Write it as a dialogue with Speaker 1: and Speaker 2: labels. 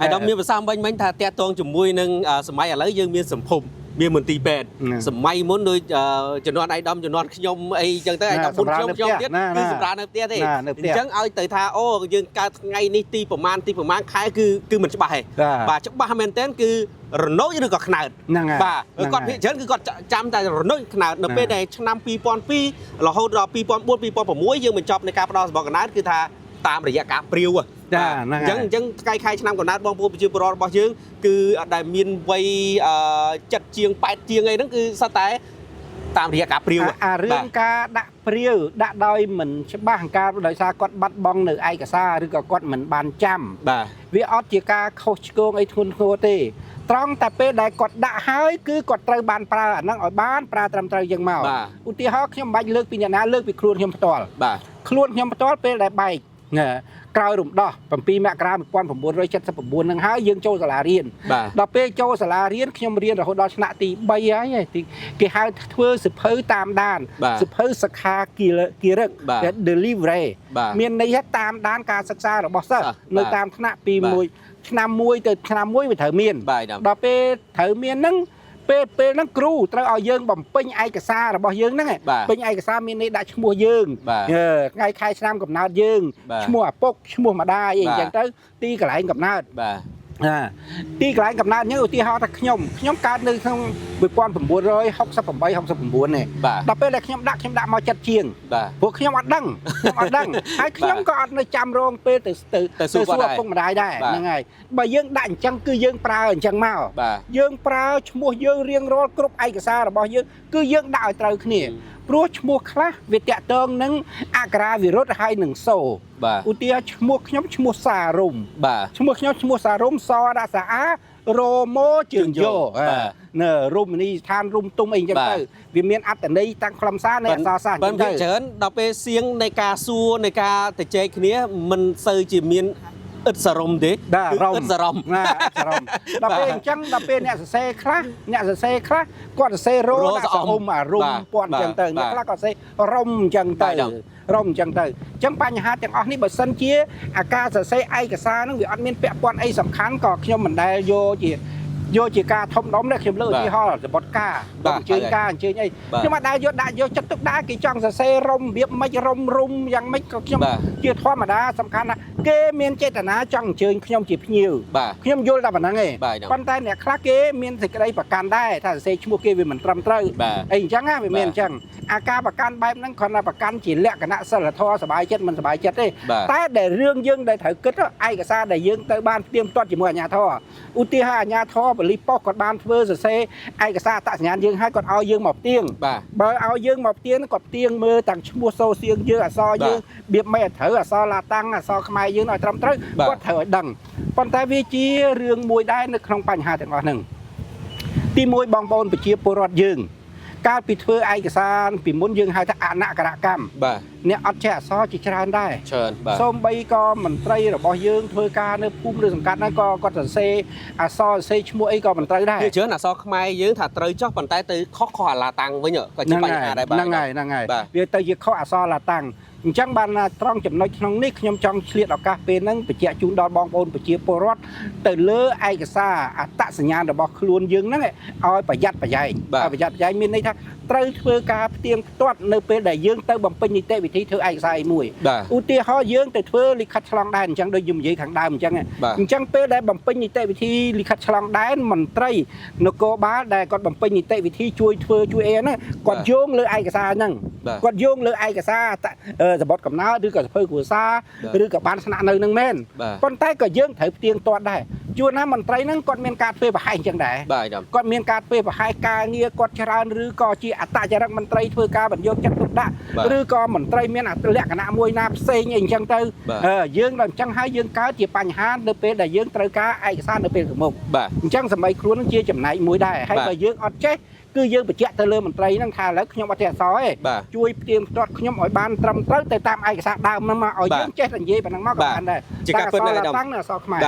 Speaker 1: ហើយដល់មានប្រសាសន៍វិញមិញថាតាក់ទងជាមួយនឹងសម័យឥឡូវយើងមានសម្ភពមានមន្ទីរពេទ្យសម័យមុនដូចជំនាន់ឯកឧត្តមជំនាន់ខ្ញុំអីចឹងទៅឯកឧត្តមមុនខ្ញុំខ្ញុំទៀតគឺសម្រាប់នៅផ្ទះទេអញ្ចឹងឲ្យទៅថាអូយើងកើតថ្ងៃនេះទីប្រមាណទីប្រមាណខែគឺគឺមិនច្បាស់ទេបាទច្បាស់មែនតើគឺរនោចឬក៏ខ្នើត
Speaker 2: ហ្នឹងហើយ
Speaker 1: បាទគាត់ភាគច្រើនគឺគាត់ចាំតែរនោចខ្នើតនៅពេលដែលឆ្នាំ2002រហូតដល់2004 2006យើងបញ្ចប់នៃការផ្ដល់សម្បកកំណើតគឺថាតាមរយៈការព្រាវ
Speaker 2: ចាហ្នឹង
Speaker 1: អញ្ចឹងអញ្ចឹងថ្ងៃខែឆ្នាំកំណើតបងប្អូនប្រជាពលរដ្ឋរបស់យើងគឺដែលមានវ័យចិត្តជាង8ជាងអីហ្នឹងគឺសុទ្ធតែតាមរយៈការព្រាវ
Speaker 2: អារឿងការដាក់ព្រាវដាក់ដោយមិនច្បាស់ការដោយសារគាត់បាត់បង់នៅឯកសារឬក៏គាត់មិនបានចាំ
Speaker 1: បាទ
Speaker 2: វាអត់ជាការខុសឆ្គងអីធ្ងន់ធ្ងរទេត្រង់តែពេលដែលគាត់ដាក់ហើយគឺគាត់ត្រូវបានប្រើអាហ្នឹងឲ្យបានប្រើត្រឹមត្រូវយ៉ាងមកឧទាហរណ៍ខ្ញុំមិនបាច់លើកពីអ្នកណាលើកពីខ្លួនខ្ញុំផ្ទាល់
Speaker 1: បាទ
Speaker 2: ខ្លួនខ្ញុំផ្ទាល់ពេលដែលបែកក្រោយរំដោះ7មករា1979ហ្នឹងហើយយើងចូលសាលារៀន
Speaker 1: បាទ
Speaker 2: ដល់ពេលចូលសាលារៀនខ្ញុំរៀនរហូតដល់ថ្នាក់ទី3ហើយទីគេហៅធ្វើសិភៅតាមដានសិភៅសិក្ខាគិរឹក delivery មានន័យថាតាមដានការសិក្សារបស់សិស្សនៅតាមថ្នាក់ពីមួយឆ្នាំមួយទៅឆ្នាំមួយវាត្រូវមានដល់ពេលត្រូវមានហ្នឹងពេលពេលហ្នឹងគ្រូត្រូវឲ្យយើងបំពេញឯកសាររបស់យើងហ្នឹងពេញឯកសារមានន័យដាក់ឈ្មោះយើងថ្ងៃខែឆ្នាំកំណើតយើងឈ្មោះឪពុកឈ្មោះម្ដាយអីអញ្ចឹងទៅទីកន្លែងកំណើត
Speaker 1: បាទ
Speaker 2: ទីកន្លែងកំណើតហ្នឹងឧទាហរណ៍ថាខ្ញុំខ្ញុំកើតនៅក្នុង1968 69នេះដល់ពេលដែលខ្ញុំដាក់ខ្ញុំដាក់មកចិត្តជាងព្រោះខ្ញុំអត់ដឹងខ្ញុំអត់ដឹងហើយខ្ញុំក៏អត់នៅចាំរងពេលទៅទៅ
Speaker 1: ទៅសួរ
Speaker 2: ឪពុកម្ដាយដែរហ្នឹងហើយបើយើងដាក់អញ្ចឹងគឺយើងប្រើអញ្ចឹងមកយើងប្រើឈ្មោះយើងរៀងរាល់គ្រប់ឯកសាររបស់យើងគឺយើងដាក់ឲ្យត្រូវគ្នាព្រោះឈ្មោះខ្លះវាតាក់ទងនឹងអក្ខរាវិរុទ្ធហើយនឹងសូឧទាហរណ៍ឈ្មោះខ្ញុំឈ្មោះសារំ
Speaker 1: បាទ
Speaker 2: ឈ្មោះខ្ញុំឈ្មោះសារំសដាក់សាអារម៉ូជើងយោនៅរមនីយដ្ឋានរុំទុំអីអញ្ចឹងទៅវាមានអត្តន័យតាំងខ្លឹមសារនៃអក្សរសាស្ត្រ
Speaker 1: ប៉ុន្តែច្រើនដល់ពេលសៀងនៃការសួរនៃការទៅជែកគ្នាមិនសូវជាមានឥតសរមទេ
Speaker 2: បាទរម
Speaker 1: ឥតសរម
Speaker 2: ណាឥតសរមដល់ពេលអញ្ចឹងដល់ពេលអ្នកសរសេរខ្លះអ្នកសរសេរខ្លះគាត់សរសេររដាក់សអ៊ំអារុំពាន់អញ្ចឹងទៅអ្នកខ្លះគាត់សរសេររុំអញ្ចឹងទៅរុំអញ្ចឹងទៅអញ្ចឹងបញ្ហាទាំងអស់នេះបើសិនជាអាការសរសេរឯកសារហ្នឹងវាអត់មានពាក់ព័ន្ធអីសំខាន់ក៏ខ្ញុំមិនដែលយកជាយកជាការធំដុំដែរខ្ញុំលើកឧទាហរណ៍សបុតការអញ្ជើញការអញ្ជើញអីខ្ញុំអត់ដែលយកដាក់យកចិត្តទុកដាក់គេចង់សរសេររុំរបៀបម៉េចរុំរុំយ៉ាងម៉េចក៏ខ្ញុំជាធម្មតាសំខាន់ណាគេមានចេតនាចង់អញ្ជើញខ្ញុំជាភ្ញៀវខ្ញុំយល់តែប៉ុណ្្នឹងឯងប៉ុន្តែអ្នកខ្លះគេមានសេចក្តីប្រកាន់ដែរថាសរសេរឈ្មោះគេវាមិនត្រឹមត្រូវអីអញ្ចឹងណាវាមានអញ្ចឹងអាការប្រកាន់បែបហ្នឹងគ្រាន់តែប្រកាន់ជាលក្ខណៈសិលធម៌សบายចិត្តមិនសบายចិត្តទេតែដែលរឿងយើងដែលត្រូវគិតឯកសារដែលយើងទៅបានផ្ទៀងផ្ទាត់ជាមួយអាជ្ញាធរឧទាហរណ៍អាជ្ញាធរបលិប៉ុស្តិ៍គាត់បានធ្វើសរសេរឯកសារអត្តសញ្ញាណយើងឲ្យគាត់ឲ្យយើងមកផ្ទៀងបើឲ្យយើងមកផ្ទៀងគាត់ផ្ទៀងមើលទាំងឈ្មោះសូសៀងយើងអក្សរយើងរបៀបម៉េចឲ្យត្រូវអក្សរឡាតាំងអក្សរខ្មែរយើងឲ្យត្រឹមត្រូវគាត់ត្រូវឲ្យដឹងប៉ុន្តែវាជារឿងមួយដែរនៅក្នុងបញ្ហាទាំងអស់ហ្នឹងទីមួយបងប្អូនប្រជាពលរដ្ឋយើងកាលពីធ្វើឯកសារពីមុនយើងហៅថាអនករកម្ម
Speaker 1: បាទ
Speaker 2: អ្នកអត់ចេះអក្សរជាច្រើនដែរ
Speaker 1: ច្រើនបាទ
Speaker 2: សូម្បីក៏មន្ត្រីរបស់យើងធ្វើការនៅភូមិឬសង្កាត់ហ្នឹងក៏គាត់សរសេរអក្សរសរសេរឈ្មោះអីក៏មិនត្រូវដែរ
Speaker 1: គឺច្រើនអក្សរខ្មែរយើងថាត្រូវចោះប៉ុន្តែទៅខុសខុសអាឡាតាំងវិញក៏ជាបញ្ហាដែរបាទ
Speaker 2: ហ្នឹងហើយហ្នឹងហើយវាទៅជាខុសអក្សរឡាតាំងអញ្ចឹងបានត្រង់ចំណុចក្នុងនេះខ្ញុំចង់ឆ្លៀតឱកាសពេលហ្នឹងបញ្ជាក់ជូនដល់បងប្អូនប្រជាពលរដ្ឋទៅលើឯកសារអត្តសញ្ញាណរបស់ខ្លួនយើងហ្នឹងឲ្យប្រយ័ត្នប្រយែងឲ្យប្រយ័ត្នប្រយែងមានន័យថាត្រូវធ្វើការផ្ទៀងផ្ទាត់នៅពេលដែលយើងទៅបំពេញនីតិវិធីធ្វើឯកសារឯមួយឧទាហរណ៍យើងទៅធ្វើលិខិតឆ្លងដែនអញ្ចឹងដូចយើងនិយាយខាងដើមអញ្ចឹងអញ្ចឹងពេលដែលបំពេញនីតិវិធីលិខិតឆ្លងដែនមន្ត្រីនគរបាលដែលគាត់បំពេញនីតិវិធីជួយធ្វើជួយអីហ្នឹងគាត់យោងលើឯកសារហ្នឹងគាត់យោងលើឯកសារសម្បត្តិកំណើតឬក៏សភៅគ្រួសារឬក៏បានស្នាក់នៅនឹងមែនប៉ុន្តែក៏យើងត្រូវផ្ទៀងផ្ទាត់ដែរជួនណាមន្ត្រីហ្នឹងគាត់មានការធ្វើប្រហែសអញ្ចឹងដែរគាត់មានការធ្វើប្រហែសការងារគាត់ច្រើនឬក៏ជាអត្តចរិតមន្ត្រីធ្វើការបញ្យកចិត្តទុកដាក់ឬក៏មន្ត្រីមានលក្ខណៈមួយណាផ្សេងអីអញ្ចឹងទៅយើងដល់អញ្ចឹងហើយយើងកើតជាបញ្ហានៅពេលដែលយើងត្រូវការឯកសារនៅពេលខាងមុខអញ្ចឹងសម័យខ្លួននឹងជាចំណែកមួយដែរហើយបើយើងអត់ចេះគឺយើងបញ្ជាក់ទៅលើមន្ត្រីហ្នឹងថាឥឡូវខ្ញុំអត់ចេះអក្សរទេជួយផ្ទៀងផ្ទាត់ខ្ញុំឲ្យបានត្រឹមត្រូវទៅតាមឯកសារដើមហ្នឹងមកឲ្យយើងចេះតែនិយាយប៉ុណ្ណឹងមកក៏បានដែរ
Speaker 1: ជាការពិតណាស់
Speaker 2: តាំងនៅអក្សរខ្មែរ